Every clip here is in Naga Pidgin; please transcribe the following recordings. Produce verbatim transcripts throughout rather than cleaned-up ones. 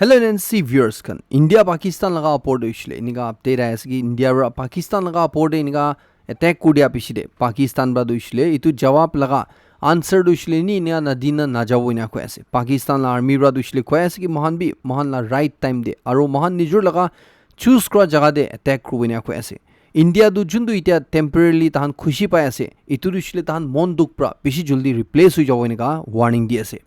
Hello N N C viewers khan, India Pakistan laga opor te hoishile enika update ahi ase ki India para Pakistan laga opor te enika attack kuri dia piche te Pakistan para tu hoishile etu jawab laga answer tu hoishile ni enika nadina najabo enika koi ase. Pakistan la army para tu hoishile koi ase ki moikhan bi moikhan la right time te aro moikhan nijor laga choose kura jaga te attack kuribo enika koi ase. India tu juntu etia temporarily tahan khushi pai ase, etu tu hoishile tahan mon dukh para bishi jaldi replace hoi jabo enika warning di ase.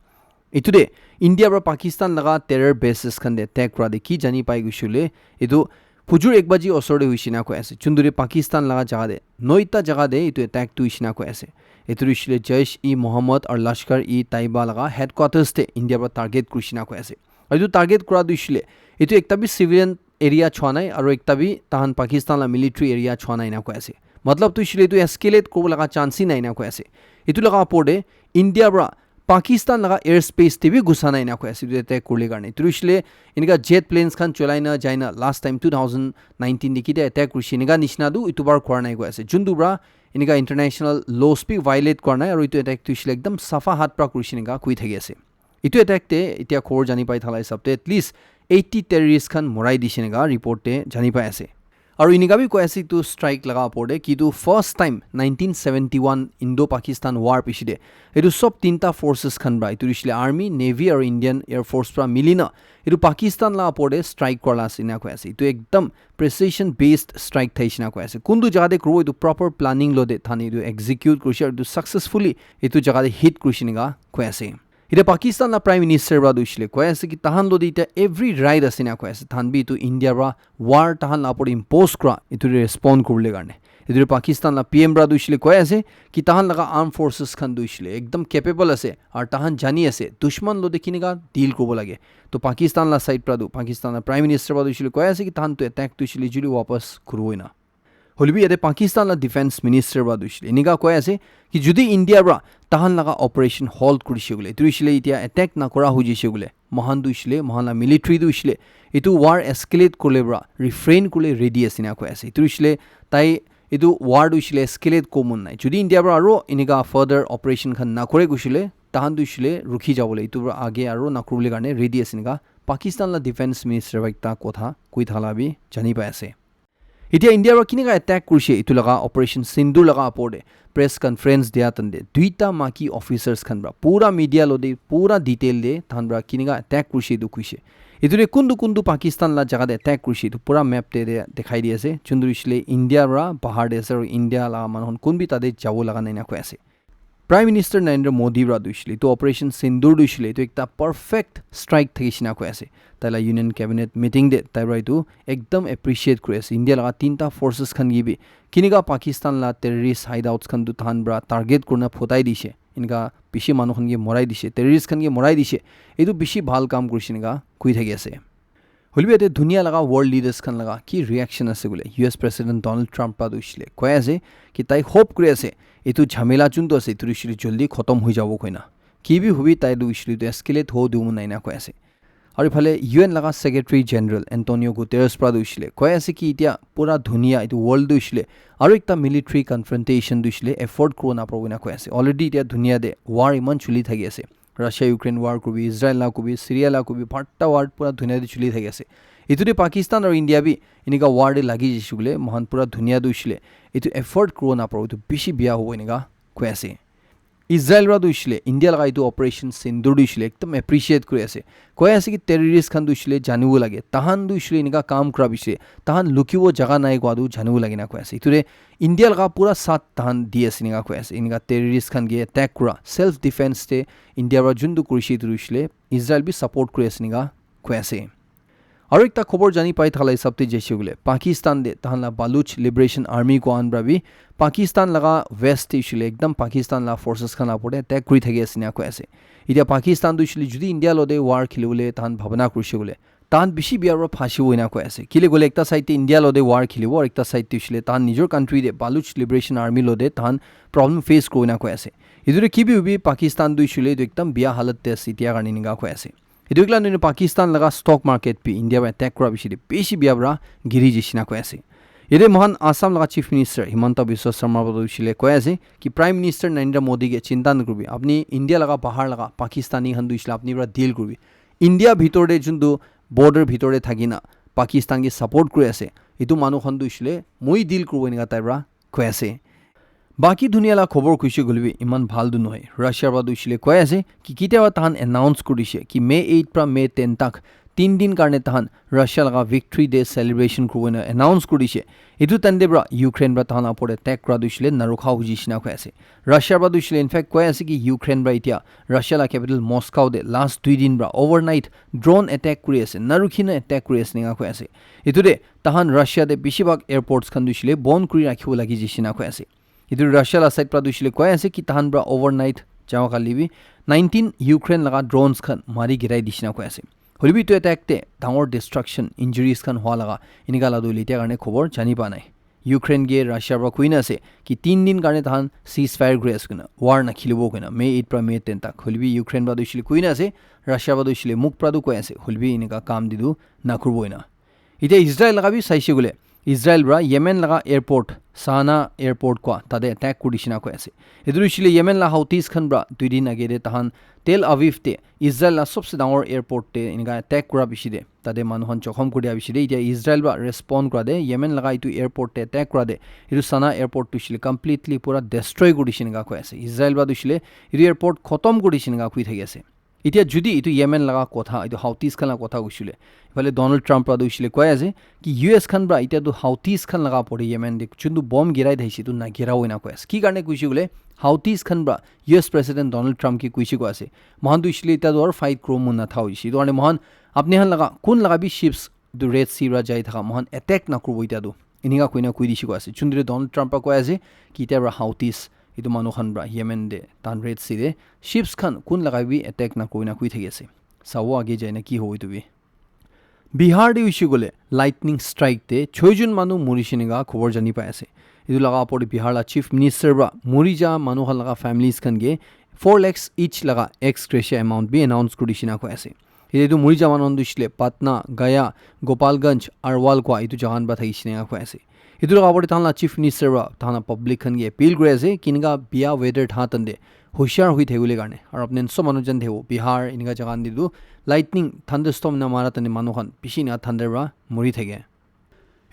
Etu te India para Pakistan laga terror bases khan te attack kura te ki jani pai koishe hoile, etu phujur ek baji osor te hoishe na koi ase. Juntu te Pakistan laga jaga te, noita jaga te etu attack tu hoishe na koi ase. Etu hoishe le Jaish-e-Mohammed aru Lashkar-e-Taiba laga headquarters te India para target kurishe na koi ase. Aru etu target kura tu hoishe le, etu ekta bi civilian area chua nai aru ekta bi tahan Pakistan la military area chua nai ena koi ase. Matlab tu hoishe le etu escalate kuribo laga chance hi nai ena koi ase. Etu laga opor te India para Pakistan laga airspace te bi ghusa nai ena koi ase, etu attack kurle karne. Etu hoishe le enika jet planes khan cholai na jai na last time two thousand nineteen te kitia attack kurishe enika nishina tu etu bar kura nai koi ase. Juntu para enika international laws bi violate kura nai aru etu attack tu hoishe le ekdam safa hat para kurishe enika koi thaki ase. Etu attack te etia khobor jani pai thala hisab te at least eighty terrorist khan morai dishe enika report te jani pai ase. Aru enika bi koi ase etu strike laga opor te ki etu first time nineteen seventy-one Indo-Pakistan war piche te etu sob tinta forces khan para etu hoishe le army, navy aru Indian Air Force para mili na etu Pakistan la opor te strike kura la ase ena koi ase. Etu ekdam precision based strike thaishe na koi ase. Kuntu jaga te kuribo etu proper planning lo te thahan etu execute kurishe aru etu successfully etu jaga te hit kurishe enika koi ase. Etia Pakistan la Prime Minister para tu hoishe le koi ase ki tahan lo te etia every right ase ena koi ase. Tahan bi etu India para war tahan la opor te impose kura etu te respond kuribole karne. Etu te Pakistan la P M para tu hoishe le koi ase ki tahan laga armed forces khan tu hoishe le ekdam capable ase aru tahan jani ase dushman lo te kinika deal kuribo lage. To Pakistan la side para tu, Pakistan la Prime Minister para tu hoishe le koi ase ki tahan tu attack tu hoishe le juli wapas kuribo ena. Hoile bi yate Pakistan la defense minister para tu hoishe le enika koi ase ki jodi India para tahan laga operation halt kurishe koile, etu hoishe le etia attack nakura hoi jaishe koile, moikhan tu hoishe le, moikhan la military tu hoishe le etu war escalate kurle para refrain kurle ready ase ena koi ase. Etu hoishe le tai etu war tu hoishe le escalate kuribo mon nai. Jodi India para aro enika further operation khan nakure koishe le, tahan tu hoishe le rukhi jabo le, etu para age aro nakuribole karne ready ase enika Pakistan la defense minister para ekta kotha koi thala bi jani pai ase. Etia India para kinika attack kurishe, etu laga Operation Sindoor laga opor te press conference dia time te duita maki officers khan para pura media lo te pura detail te tahan para kinika attack kurishe etu kuishe. Etu te kuntu kuntu Pakistan la jaga te attack kurishe etu pura map te, te dikhai di ase. Juntu hoishe le India para bahar te ase aru India laga manu khan kun bi tate jabo laga nai na koi ase. Prime Minister Narendra Modi para tu hoishe le etu Operation Sindoor tu hoishe le etu ekta perfect strike thakishe na koi ase. Tai la Union Cabinet meeting te tai para etu ekdam appreciate kuri ase. India laga tinta forces khan ke bi kinika Pakistan la terrorist hideouts khan tu tahan para target kurina photai dishe. Enika bishi manu khan ke morai dishe, terrorist khan ke morai dishe. Etu bishi bhal kam kurishe enika koi thaki ase. Hoilebi yate dunia laga world leaders khan laga ki reaction ase koile, U S President Donald Trump pa tu hoishe le koi ase ki tai hope kuri ase etu jhamela juntu ase etu hoishe le jaldi khotom hoi jabo koina. Ki bi hobi tai tu hoishe le etu escalate ho dibo mon nai na koi ase. Aru ephale U N laga Secretary General Antonio Guterres pra tu hoishe le koi ase ki etia pura dunia etu world tu hoishe le aru ekta military confrontation tu hoishe le afford kuribo naparibo koina koi ase. Already etia dunia te war eman chuli thaki ase. Russia Ukraine war kuribi, Israel la kuribi, Syria la kuribi, bhorta war pura dunia te chuli thaki ase. Etu te Pakistan aru India bi enika war te lagi jaise koile, moikhan pura dunia te hoishe le etu afford kuribo naparibo, etu bishi bia hobo enika koi ase. Israel pra tu hoishe le India laga etu Operation Sindoor tu hoishe le ekdam appreciate kuri ase. Koi ase ki terrorist khan tu hoishe le janibo lage. Tahan tu hoishe le enika kam kura bishi, tahan lukibo jaga nai kowa tu janibo lage na koi ase. Etu te India laga pura saath tahan di ase enika koi ase. Enika terrorist khan ke attack kura, self defense te India pra juntu kurishe etu hoishe le Israel bi support kuri ase enika koi ase. Aru ekta khobor jani pai thala hisab te jaise koile, Pakistan te tahan la Baloch Liberation Army kohan pra bi Pakistan laga west te hoishe le ekdam Pakistan la forces khan la opor te attack kuri thaki ase enika koi ase. Etia Pakistan tu hoishe le jodi India lo te war kheli bole tahan bhabana kurishe koile, tahan bishi bia pra phasibo enika koi ase. Kile koile ekta side te India lo te war khelibo aru ekta side te hoishe le tahan nijor country te Baloch Liberation Army lo te tahan problem face kuribo enika koi ase. Etu te kibi hobi Pakistan tu hoishe le etu ekdam bia halat te ase etia karne enika koi ase. Etu ekla nohoi Pakistan laga stock market bi India pra attack kura bishi te bishi bia pra giri jaise enika koi ase. Yate moikhan Assam laga Chief Minister Himanta Biswa Sarma pra tu hoishe le koi ase ki Prime Minister Narendra Modi ke chinta nakuribi, apni India laga bahar laga Pakistani khan tu hoishe le apni pra deal kuribi. India bhitor te juntu border bhitor te thaki na Pakistan ke support kuri ase, etu manu khan tu hoishe le moi deal kuribo enika type pra koi ase. Baki dunia la khobor kuishe koile bi iman bhal tu nohoi. Russia pra tu hoishe le koi ase ki ketia ba tahan announce kuri dishe ki May eight pra May ten tak tin din karne tahan Russia laga Victory Day celebration kuribo na announce kuri dishe. Etu time te pra Ukraine pra tahan la upor te attack kura tu hoishe le narukha hoji shina koi ase. Russia pra tu hoishe le in fact koi ase ki Ukraine pra etia Russia la capital Moscow te last dui din pra overnight drone attack kuri ase, narukhi na attack kuri ase enika koi ase. Etu te tahan Russia te bishi bhag airports khan tu hoishe le bon kuri rakhibo lagi jai shina koi ase. Etu Russia la side pra tu hoishe le koi ase ki tahan pra overnight jawa kali bi nineteen Ukraine laga drones khan mari girai di shina koi ase. Hoilebi etu attack te dangor destruction, injuries khan hua laga enika la tu hoile etia karne khobor jani pa nai. Ukraine ke Russia pra koi na ase ki tin din karne tahan ceasefire kuri ase koina, war nakhilibo koina, May eight pra May ten tak. Hoilebi Ukraine pra tu hoishe le koi na ase, Russia pra tu hoishe le mukh pra tu koi ase, hoilebi enika kam te tu nakuribo ena. Etia Israel laga bi saishe koile, Israel pra Yemen laga airport, Sanaa airport kwa, tate attack kuri dishina koi ase. Etu hoishe le Yemen la Houthis khan pra dui din age te tahan Tel Aviv te Israel la sobse dangor airport te enika attack kura bishi de, tate manu khan jokhom kuri dia bishi de, etia Israel pra respond kura de, Yemen laga etu airport te attack kura de, etu Sanaa airport tu hoishe le completely pura destroy kuri dishi enika koi ase. Israel pra tu hoishe le etu airport khotom kuri dishi enika koi thaki ase. Etia jodi etu Yemen laga kotha, etu Houthis khan laga kotha hoishe le, ephale Donald Trump pra tu hoishe le koi ase ki U S khan pra etia tu Houthis khan laga upor te Yemen te chuntu bomb girai thaishe etu na girabo ena koi ase. Ki karne koishe koile Houthis khan pra U S President Donald Trump ke koishe koi ase, mohan tu hoishe le etia tu aru fight kuribo mon natha hoishe. Etu karne mohan apni khan laga kun laga bi ships etu Red Sea pra jai thaka mohan attack nakuribo etia tu. Enika koina koi dishi koi ase. Chundri Donald Trump pra koi ase ki etia pra Houthis etu manu khan pra Yemen te tahan Red Sea te ships khan kun laga bi attack nakuri na koi thaki ase. Sabo age jai na ki hobo etu bi. Bihar te hoishe koile lightning strike te choi jon manu morishe enika khobor jani pai ase. Etu laga upor te Bihar la Chief Minister pra mori ja manu khan laga families khan ke four lakhs each laga ex gratia amount bi announce kuri dishina koi ase. Etu mori ja manu khan tu hoishe le Patna, Gaya, Gopalganj, Arwal kwa etu jaga khan pra thakishe enika koi ase. Etu laga upor te tahan la Chief Minister pra tahan la public khan ke appeal kuri ase ki enika bia weather tha time te hoshiar hoi thakibole karne. Aru apni khan sob manu jani thakibo, Bihar enika jaga khan te tu lightning, thunderstorm ena mara time te manu khan bishi enika thunder pra mori thake.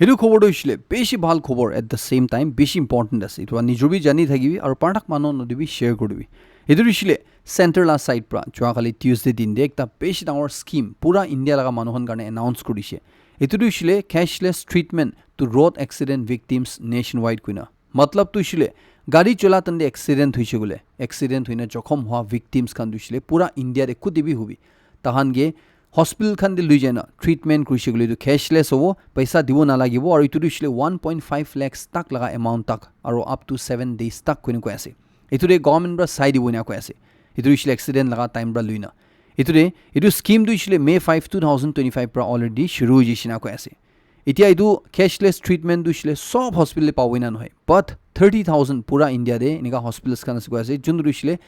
Etu khobor tu hoishe le bishi bhal khobor, at the same time bishi important ase. Etu nijor bi jani thakibi aru parthak manu khan logot bi share kuri dibi. Etu hoishe le center la side pra jua kali Tuesday din te ekta bishi dangor scheme pura India laga manu khan karne announce kuri dishe. Etu tu hoishe le cashless treatment to road accident victims nationwide koina. Matlab tu hoishe le gari chola time te accident hoishe koile, accident hoina jokhom hua victims khan tu hoishe le pura India te kute bi hobi, tahan ke hospital khan te lui jai na treatment kurishe koile tu cashless hobo, paisa dibo nalagibo, aru etu tu hoishe le one point five lakhs tak laga amount tak aru up to seven days tak koina koi ase. Etu te government pra sai dibo ena koi ase. Etu hoishe le accident laga time pra lui na. Etu te, etu scheme tu hoishe le May five, two thousand twenty-five pra already shuru hoi jaishe ena koi ase. Etia etu cashless treatment tu hoishe le sob hospital te pabo ena nohoi. But thirty thousand pura India te enika hospitals khan ase koi ase. Jun tu hoishe le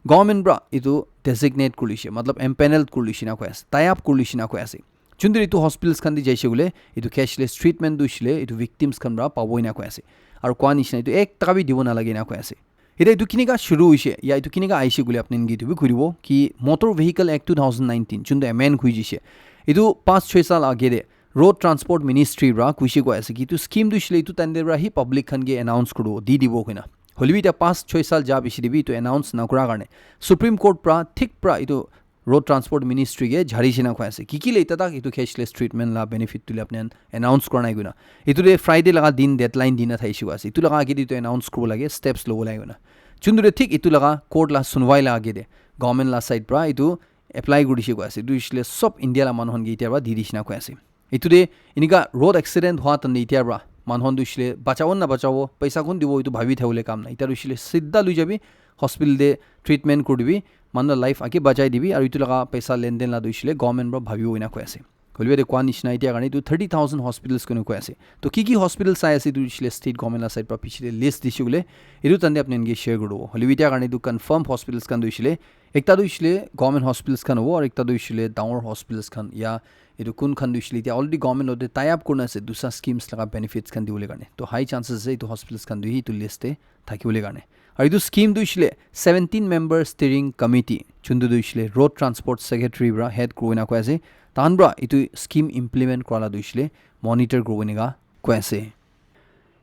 government pra etu designate kuri lishe, matlab empaneled kuri lishe ena koi ase. Tie up kuri lishe ena koi ase. Jun tu etu hospitals khan te jaishe koile etu cashless treatment tu hoishe le etu victims khan pra pabo ena koi ase. Aru koa nishina etu ek taka bi dibo nalage ena koi ase. Etia etu kinika shuru hoishe, ya etu kinika aishe koile apni khan ke etu bi koi dibo ki Motor Vehicle Act two thousand nineteen, jun tu amend kuri dishe. Etu panch choi saal age te Road Transport Ministry pra koishe koi ase ki etu scheme tu hoishe le etu time te pra hi public khan ke announce kuribo, di dibo koina. Hoile bi etia panch choi saal ja piche te bi etu announce nakura karne Supreme Court pra thik pra etu Road Transport Ministry ke jhari shina koi ase. Ki ki le eta tak etu cashless treatment la benefit tu le apni khan announce kora nai koina. Etu te Friday laga din deadline dina thaishe koi ase. Etu laga age te etu announce kuribo lage, steps lobo lage koina. Chundure thik etu laga court la sunwai la age te government la side pra etu apply kuri dishe koi ase. Etu hoishe le sob India la manu khan ke etia pra di dishina koi ase. Etu te enika road accident hua time te etia pra manu khan tu hoishe le bachabo na bachabo, paisa kun dibo etu bhabi thabole kam nai. Etia tu hoishe le sidha lui jabi hospital te treatment kuri dibi, manu la life ake bachai dibi, aru etu laga paisa len den la tu hoishe le government pra bhabibo ena koi ase. Hoile bi etia koa nishina etia karne etu thirty thousand hospitals koina koi ase. To ki ki hospital sai ase etu hoishe le state government la side pra piche te list dishe koile etu time te apni khan ke share kuri dibo. Hoile bi etia karne etu confirm hospitals khan tu hoishe le ekta tu hoishe le government hospitals khan hobo, aru ekta tu hoishe le dangor hospitals khan ya etu kun khan tu hoishe le etia already government logote tie up kurina ase, dusra schemes laga benefits khan dibole karne. To high chances ase etu hospitals khan tu hi etu list te thakibole karne. Aru etu scheme tu hoishe le seventeen member steering committee, Chundu tu hoishile Road Transport Secretary pra head kurina koi ase. Tahan pra itu scheme implement kura la tu hoishile monitor kuribo enika koi ase.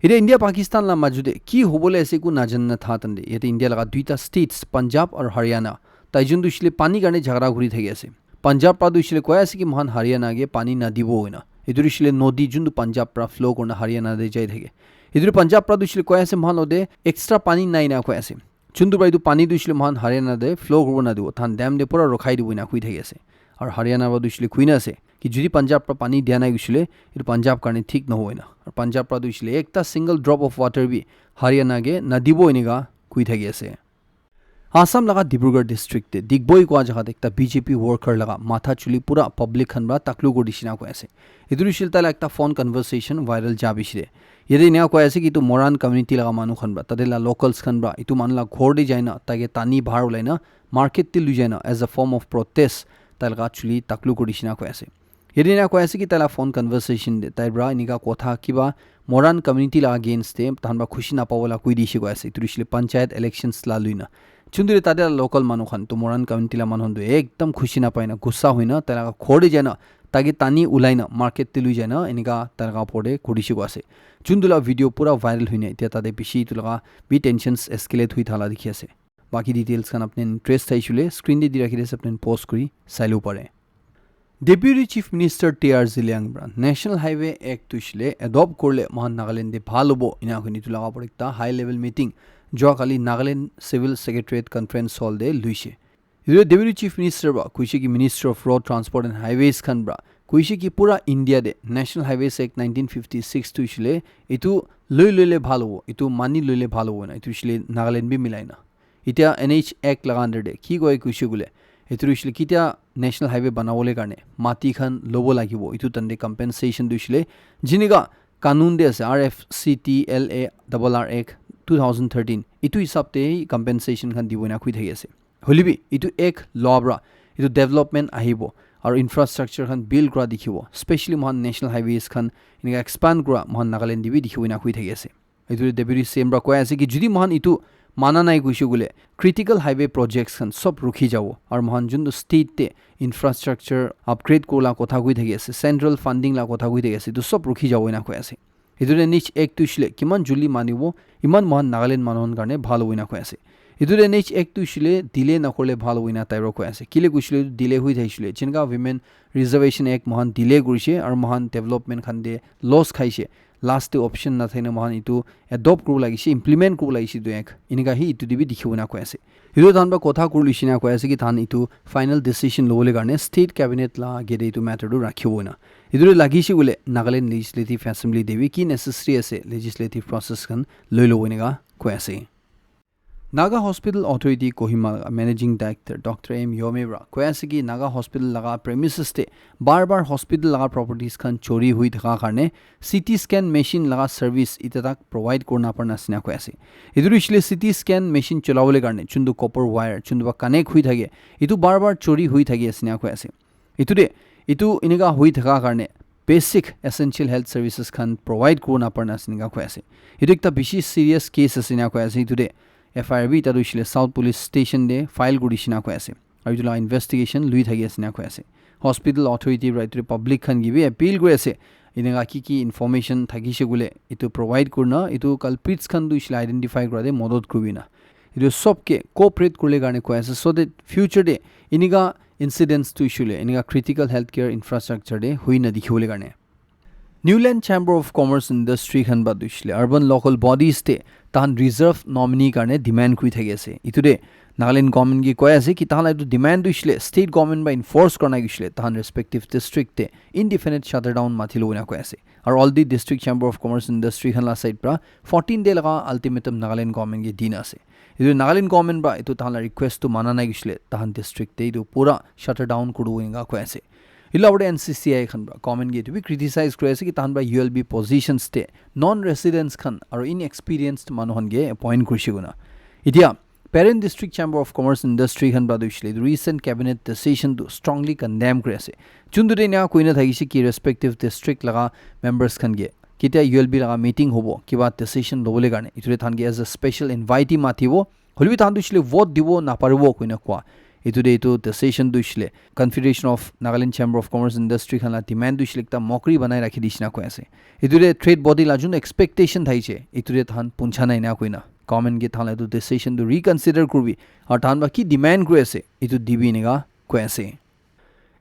Ite India Pakistan la majude ki hobole ase ku najana tha tande. Yate India laga duita states, Punjab aru Haryana. Tai jun tu hoishile pani karne jhagara kuri thaki ase. Punjab pra tu hoishile koi ase ki mohan Haryana ke pani nadibo hoina. Itu hoishile nodi jun tu Punjab pra flow kurna Haryana te jai thake. Itu Punjab pra tu hoishile koi ase mohan lode extra pani nai na koi ase. Chundu pra itu pani tu hoishile mohan Haryana te flow kuribo nadibo. Than dam te pura rokhai dibo ina kui thaki ase. Aru Haryana pra tu hoishile kui na ase ki jodi Punjab pra pani dia nai hoishile, itu Punjab karne thik nohobo ina. Aru Punjab pra tu hoishile ekta single drop of water bi Haryana ke nadibo enika kui thaki ase. Assam laga Dibrugarh district te Digboi kua jaga te ekta B J P worker laga matha chuli pura public khan pra taklu kuri dishina koi ase. Itu hoishile taila ekta phone conversation viral ja bishile. Yate enia koi ase ki itu Moran community laga manu khan pra, tate la locals khan pra, itu manu la ghor te jaina, taike tani bahar ulai na, market te lui jaina, as a form of protest, tai laga chuli taklu kuri dishina koi ase. Yate enia koi ase ki taila phone conversation te, tai pra enika kotha kiba Moran community laga against te, tahan pra khushi napabo la koi dishe koi ase. Itu hoishile panchayat elections la luina. Chundu te tate la local manu khan, tu Moran community la manu khan tu ekdam khushi napai na, gussa hoina, tai laga ghor te jaina, taike tani ulai na, market te lui jaina, enika tai laga upor te kuri dishe koi ase. Chundu la video pura viral hoina, etia tate bishi itu laga bi tensions escalate hui thala dikhi ase. Baki details khan apni interest thaishile, screen te di rakhi dise, apni pause kuri sailo pare. Deputy Chief Minister T R Zeliang pra National Highway Act tu hoishile adopt kurle mohan Nagaland te bhal hobo, ina koi ni itu laga upor ekta high level meeting jua kali Nagaland Civil Secretariat Conference Hall te luishe. Itu Deputy Chief Minister pra kuishe ki Minister of Road Transport and Highways khan pra kuishe ki pura India te National Highways Act nineteen fifty-six tu hoishile itu lui loile bhal hobo, itu mani loile bhal hobo na, itu hoishile Nagaland bi milai na. Itya N H Act laga under te ki koi kuishe koile, itu hoishile kitya National Highway banabole karne mati khan lobo lagibo, itu tande compensation tu hoishile jinika kanun te ase, R F C T L A R R Act two thousand thirteen, itu hisab te hi compensation khan dibo ina koi thaki ase. Hoilebi itu act loa pra itu development ahibo aru infrastructure khan build kura dikhibo, specially mohan national highways khan enika expand kura mohan Nagaland te bi dikhibo ina koi thaki ase. Itu Deputy C M pra koi ase ki jodi mohan itu mana nai kuishe koile critical highway projects khan sob rukhi jabo, aru mohan juntu state te infrastructure upgrade kurila kotha koi thaki ase, central funding la kotha koi thaki ase, itu sob rukhi jabo ina koi ase. Itu N H Act tu hoishile kiman juldi manibo, iman mohan Nagaland manu khan karne bhal hobo ina koi ase. Itu N H Act tu hoishile delay nakorle bhal hobo ina tai pra koi ase. Kile koishile delay hui thaishile, jenka Women Reservation Act mohan delay kurishe aru mohan development khan te loss khaishe. Last te option nathakina mohan itu adopt kuribo lagishe, implement kuribo lagishe itu act. Enika hi itu te bi dikhibo ina koi ase. Itu tahan pra kotha kuri luishe na koi ase ki tahan itu final decision lobole karne state cabinet la age te itu matter tu rakhibo ina. Itu te lagishe koile Nagaland Legislative Assembly te bi ki necessary ase legislative process khan loi lobo enika koi ase. Naga Hospital Authority Kohima laga Managing Director Doctor M Yome pra koi ase ki Naga Hospital laga premises te bar bar hospital laga properties khan chori hui thaka karne C T scan machine laga service ita tak provide kurina parna ase ina koi ase. Itu hoishile C T scan machine cholabole karne chuntu copper wire chuntu ba connect hui thake, itu bar bar chori hui thaki ase ina koi ase. Itu te, itu enika hui thaka karne basic essential health services khan provide kurina parna ase enika koi ase. Itu ekta bishi serious case ase ina koi ase. Itu te F I R bi ita tu hoishile South Police Station te file kuri dishina koi ase. Aru itu la investigation lui thaki ase ina koi ase. Hospital authority pra itu public khan ke bi appeal kuri ase. Enika ki ki information thakishe koile itu provide kurina, itu culprits khan tu hoishile identify kura te modot kuribi na. Itu sob ke cooperate kurle karne koi ase, so that future te enika incidents tu hoishile enika critical healthcare infrastructure te hui na dikhibole karne. Newland Chamber of Commerce and Industry khan pra tu hoishile urban local bodies te tahan reserve nominee karne demand kuri thaki ase. Itu te Nagaland government ke koi ase ki tahan la itu demand tu hoishile state government pra enforce kurna hoishile tahan respective district te indefinite shutdown mathi lobo ina koi ase. Aru already District Chamber of Commerce and Industry khan la side pra fourteen day laga ultimatum Nagaland government ke dina ase. Itu Nagaland government pra itu tahan la request tu mana nai hoishile tahan district te itu pura shutter down kuribo enika koi ase. Itu la upor te N C C I khan pra government ke itu bi criticize kuri ase ki tahan pra U L B positions te non residents khan aru inexperienced manu khan ke appoint kurishe koina. Itya Peren District Chamber of Commerce and Industry khan pra tu hoishile recent cabinet decision tu strongly condemn kuri ase. Chuntu te enika koina thakishe ki respective district laga members khan ke ketia U L B laga meeting hobo, kiba decision lobole karne, itu te tahan ke as a special invitee matibo, hoilebi tahan tu hoishile vote dibo naparibo koina koa. Etu de etu decision tu hoishe le Confederation of Nagaland Chamber of Commerce and Industry khan la demand tu hoishe le ekta mockery banai rakhi dishina koi ase. Etu de trade body la jun expectation thakishe, etu de tahan puncha nai na koina government ke tahan la etu decision tu reconsider kuribi, aru tahan ba ki demand kuri ase, etu dibi enika koi ase.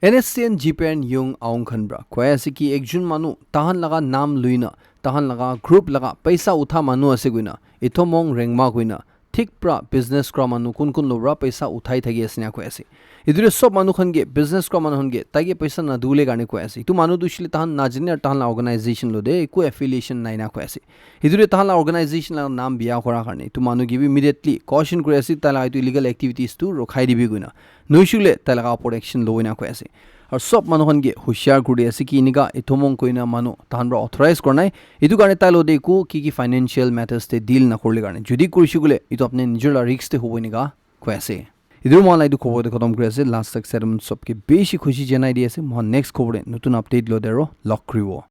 N S C N G P N Yung Aung khan pra koi ase ki ekjun manu tahan laga naam luina, tahan laga group laga paisa utha manu ase koina, Ithomong Rengma koina, thik pra business kura manu kun kun lo pra paisa uthai thaki ase na koi ase. Etu de sob manu khan ke, business kura manu khan ke, tai ke paisa nadule karne koi ase. Etu manu tu hoishe le tahan najane aru tahan la organization lo de, eku affiliation nai na koi ase. Etu de tahan la organization la naam biya kura karne, etu manu ke bi immediately caution kuri ase, tai la etu illegal activities tu rokhai dibi koina. Noishe le tai laga opor action lo na koi ase. Aru sob manu khan ke hushiar kuri ase ki enika Ithomong koina manu tahan pra authorize kura nai. Etu karne tai lo de eku ki ki financial matters te deal na kurle karne. Jodi kurishe koile, etu apni nijor la risk te hobo enika koi ase. Etu mohan la etu khobor te khatam kuri ase. Last tak settlement sob ke bishi khushi janai di ase. Mohan next khobor te notun update lo de aro log kuribo.